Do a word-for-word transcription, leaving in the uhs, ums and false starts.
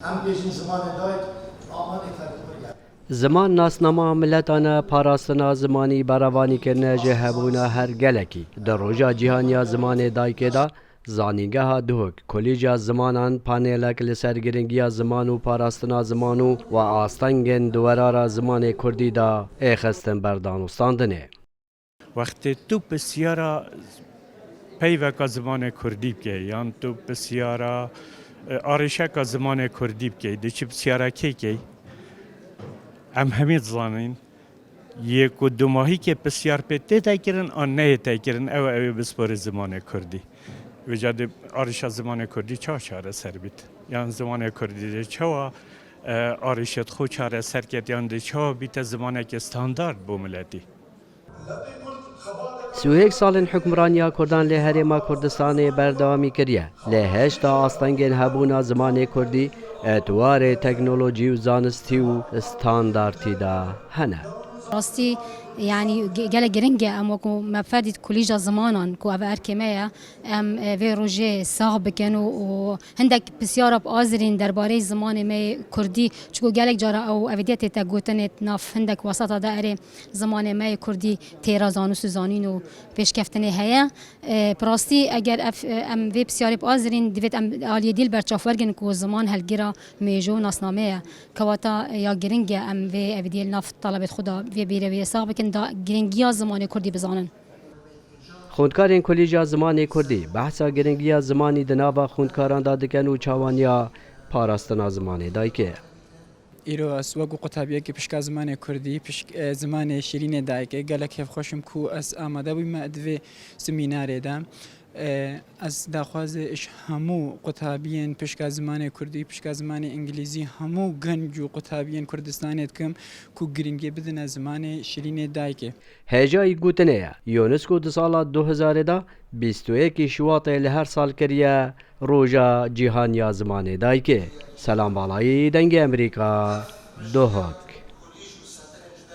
Em bêjin zimanê dayik amanê ferheng. Ziman nasnama miletan e, parastina zimanî berevanîkirine ji hebûna her gelekî. Di Roja Cîhanî ya Zimanê Dayikê de Zanîngeha Duhok, Kolîja Zimanan panelek li ser giringiya ziman û parastina ziman û we astengên di werara zimanê kurdî de ê xistin ber danûstandinê. Wextê tu pisyara peyveka zimanê kurdî bikey yan tu pisyara e, arîşeka zimanê kurdî bikey, diçî pisyara kê key? Em hemî dizanîn, yê ku dumahîkê pisyar pê tê tê kirin an neyê tê kirin, ew e, ew ê bisporê zimanê kurdî. Vêca dê arîşa zimanê kurdî çawa çareser bît? Yan zimanê kurdî dê çawa e, arîşet xwe çareser ket yan dê çawa bîte zimanekê standard bo miletî? Sî û yek salên hukmraniya Kurdan li Herêma Kurdistanê berdewamî kiriye. Lê hêşta astengên hebûna zimanê kurdî di warê teknolojî û zanistî û standartî de hene. Rastî, yanî ge- gelek giring e, em wekû me fedî kolîja zimanan ku ev erkê me ye, em e, vê rojê sax bikin û, û hindek pisyara bi azirîn derbarê zimanê me yê kurdî, çiku gelek cara ew evîdiyetê te gotinê nav hindek wesata de erê zimanê me yê kurdî têra zanûs û zanîn û pêşkeftinê heye. E, bi rastî eger ev, e, em vê pisyarê bi azirîn, divêt em aliyê dîl berçav wergin ku ziman helgîra mêjo û nasnamê ye. Kewata ya giring e em vê evîdiyê li nav talebêt xwe de vê bîreviyê sax bikin, da giringiya zimanê kurdî bizanin. Xwendkarên Kolîja Zimanê Kurdî behsa giringiya zimanî di nava xwendkaran de dikin û çawaniya parastina zimanê dayikê. Îro ez wekî qutabiyekî pişka zimanê kurdî, pişk, e, zimanê şîrînê dayikê, gelek hêvxweş im ku ez amade bûme di vê semînarê de. E, ez daxwazê ji hemû qutabiyên pişka zimanê kurdî, pişka zimanê îngilîzî, hemû genc û qutabiyên Kurdistanê dikim ku giringî bidine zimanê şîrînê dayikê. Hêjayî gotinê ye, UNESCO di sala du hezarê de bîst û yekî Şiwatê li her sal kiriye Roja Cîhanî ya Zimanê Dayikê. Selam Balayî, Dengê Emerîka, Duhok.